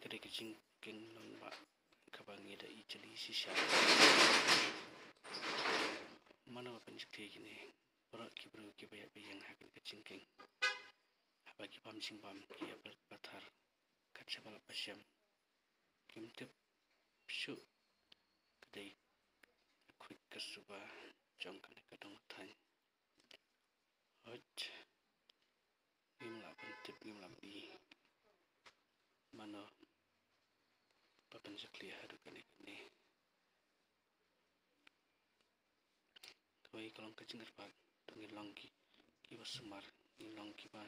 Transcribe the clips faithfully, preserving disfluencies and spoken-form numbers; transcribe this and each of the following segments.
Ka dei ka jingkieng nongbah kaba ngi da ïeit jylliew shisha. Mano ba pynjylliew kine? Baroh ki briew kiba ïaid ba ïeng ha kane ka jingkieng, haba ki bam jingbam ki ïa pynpathar kat shaba lap ba shem. Kim tip shuh ka dei ka khuid ka suba jong kane ka dong thaiñ. Hooid, ngim lah ban tip, ngim lah ban i mano ba pynjylliew haduh kane kane. Kawei ka long ka jingkyrpad, to ngin long ki, kiba sumar, ngin long kiba,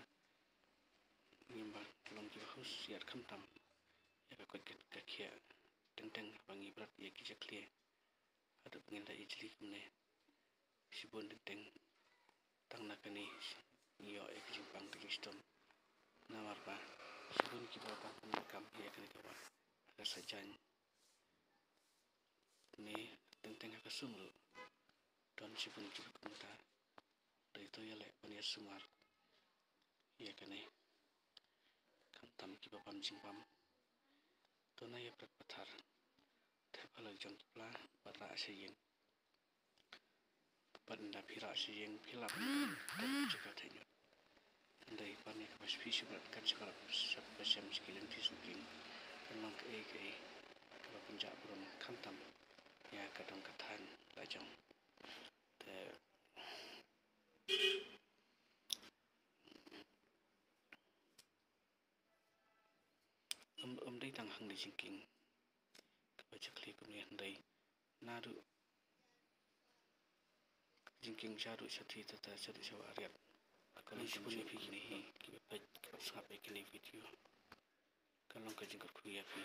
ngin ba long kiba husiar khamtam ïa ka koit ka khiah, teng teng haba ngi bret ïa ki jylliew. Haduh ba ngin da ïeit jylliew kumne, shibun teng teng tang na kane ngi ïoh ïa ka jingpang ka jingshitom. Namar ba shibun kiba pang kam ïa kane ka wah ha ka Saitjaiñ. Ne teng teng ha ka sum ruh don shibun kiba kumta. Dei to ïaleh ban ïasumar ïa kane, khamtam kiba bam jingbam. To na ïa pynpathar, thep ha la jong ki pla bad rah sha ïing. Bad ynda phi rah sha ïing phi lah ban tep jaka thaiñ. Ynda i pan ïa kaba shu phi shu bret kat sha ba lap ba shem sha ki lynti sngewbha, kan long kaei kaei kaba pynjah burom khamtam ïa ka dong ka thaiñ la jong. Te ym, ym dei tang hangne jingkieng kaba jylliew kumne, hynrei naduh jingkieng shaduh shatei tata shaduh sha wah riat. Ka long shibun ïa phi kine hi kiba peit kiba sngap ïa kine video. Ka long ka jingkyrkhu ïa phi.